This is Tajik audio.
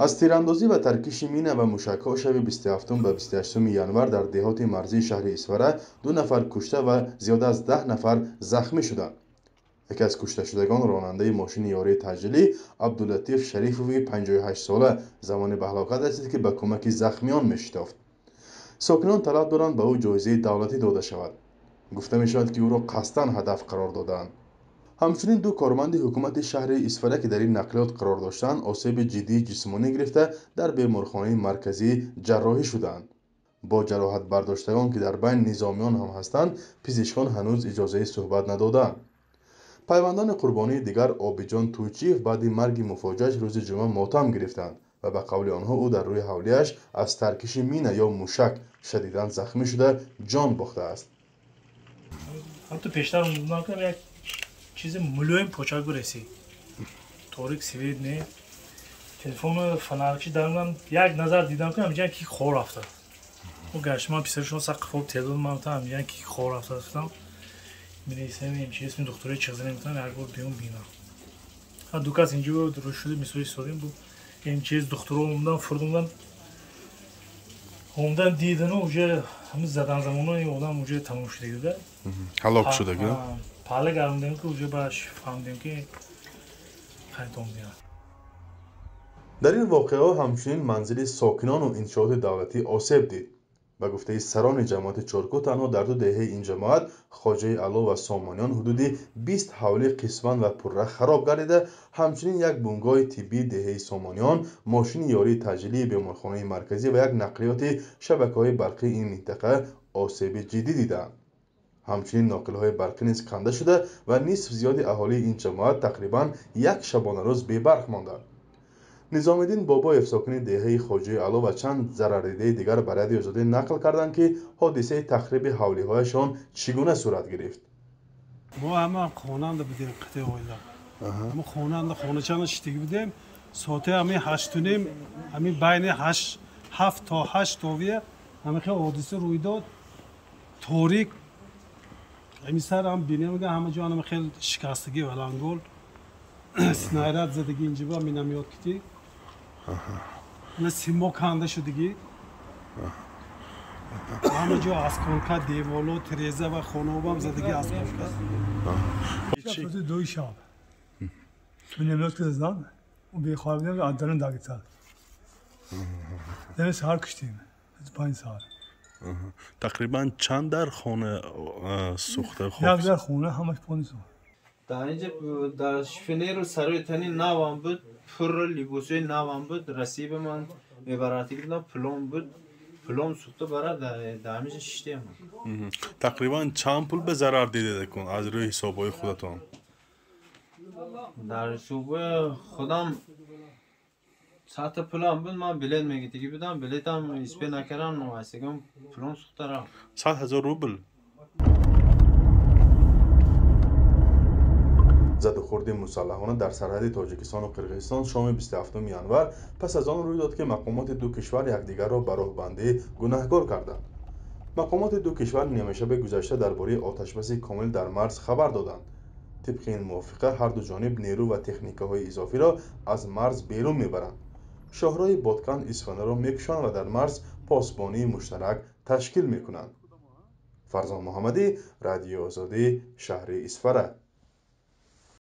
Аз тирандозӣ ва таркиши мина ва мушакҳо шаби 27 ба 28 январ дар деҳоти марзии шаҳри Исфара 2 нафар кушта ва зиёда аз 10 нафар захмӣ шуданд. Яке аз кушташудагон ронандаи мошини ёрии таъҷилӣ Абдулатиф Шарифови 58сола замоне ба ҳалокат расид, ки ба кӯмаки захмиён мешитофт. Сокинон талаб доранд, ба ӯ ҷоизаи давлатӣ дода шавад. Гуфта мешавад, ки ӯро қасдан ҳадаф қарор додаанд. Ҳамчунин 2 корманди ҳукумати шаҳри Исфара, ки дар ин нақлиёт қарор доштанд, осеби ҷиддии ҷисмонӣ гирифта дар беморхонаи марказӣ ҷарроҳӣ шуданд. Бо ҷароҳатбардоштагон, ки дар байн низомиён ҳам ҳастанд, пизишкон ҳанӯз иҷозаи суҳбат надодаанд. Пайвандони қурбонии дигар Обиҷон Тӯйчиев баъди марги муфоҷиаш рӯзи ҷумъа мотам гирифтанд ва ба қавли онҳо ӯ дар рӯи ҳавлиаш аз таркиши мина ё мушак шадидан захмӣ шуда ҷон бохтааст. Ҳамту пештар як чизи мулоим почак биресид. Торик свет не. Телефону фонарчи дармадам, як назар дидам, ки ҳамҷан ки хор рафта. О гашт ман писаршон сақф телефон ман та ҳамҷан ки хор рафта гуфтам. Минисем МЧС ми духтури чиғзани мегуфтам, як бор биём бинам. Ҳа ду кас инҷо рӯ шуд, мисоли истодем бу МЧС духтуро омадан, фурд омадан. Омадан дидану уже ҳамин задан замоно ин одам уже тамом шудагӣ да. Ҳалок шудагӣ? Паҳла гарондем, ки уже баъд фаҳмидем, ки хайт омадем. Дар ин воқеаҳо ҳамчунин манзили сокинону иншооти давлатӣ осеб дид. Ба гуфтаи сарони ҷамоати Чоркӯ, танҳо дар 2 деҳаи ин ҷамоат, Хоҷаи Ало ва Сомониён, ҳудуди 20 ҳавлӣ қисман ва пурра хароб гардида, ҳамчунин як бунгоҳи тиббии деҳаи Сомониён, мошини ёрии таъҷилии беморхонаи марказӣ ва як нақлиёти шабакаҳои барқии ин минтақа осеби ҷиддӣ дидаанд. Ҳамчунин ноқилҳои барқӣ низ канда шуда ва нисф зиёди аҳолии ин ҷамоат тақрибан як шабонарӯз бебарқ монданд. Низомиддин Бобоев, сокини деҳаи Хоҷаи Ало, ва чанд зарардидаи дигар ба Радиои Озодӣ нақл карданд, ки ҳодисаи тахриби ҳавлиҳояшон чӣ гуна сурат гирифт. Мо ҳама хонанда будем, қитъаи оила. Ҳама хонанда хоначана шиштагӣ будем. Соати ҳамин 8:30, ҳамин байни 7 то 8 товия ҳамин хел ҳодиса рӯй дод. Торик ҳамин сар ҳам бинем, ҳама ҷо ҳама хел шикастагӣ валангол, снаряд задагӣ инҷиба минамёт кити. Симо канда шудагӣ. Ҳама ҷо осколка, деволо, тиреза ва хонаобам задагӣ осколка. 2 шаб минамёт ки задан, бехоб будем, аз дарун дагитад. Даме саҳар куштем, 5 саҳар. Тақрибан чанд дар хона сӯхта? Як дар хона ҳамаш пони сӯхт. Дар инҷа дар шифонеру сарои тани навам буд, пурра либосҳои навам буд, расиби ман мебаратӣ будам, пулом буд, пулом сӯхта бара дар ҳаминҷа шиштем. Тақрибан чанд пул ба зарар дидед кун аз рӯи ҳисобҳои худатон? Дар ҳисобҳои худам сата пулам буд, ман билет мегирдагӣ будам, билетам испе накардам, новастагам пулом сӯхта рафт. 100 000 рубл. Задухӯрди мусаллаҳона дар сарҳади Тоҷикистону Қирғизистон шоми 27 январ пас аз он рӯй дод, ки мақомоти ду кишвар якдигарро ба роҳбандӣ гунаҳкор карданд. Мақомоти ду кишвар нимашаби гузашта дар бораи оташбаси комил дар марз хабар доданд. Тибқи ин мувофиқа ҳарду ҷониб нерӯ ва техникаҳои изофиро аз марз берун мебаранд. Шоҳроҳи Боткан Исфанаро мекушанд ва дар марз посбонии муштарак ташкил мекунанд. Фарзон Муҳаммадӣ, Радиои Озодӣ, шаҳри Исфара.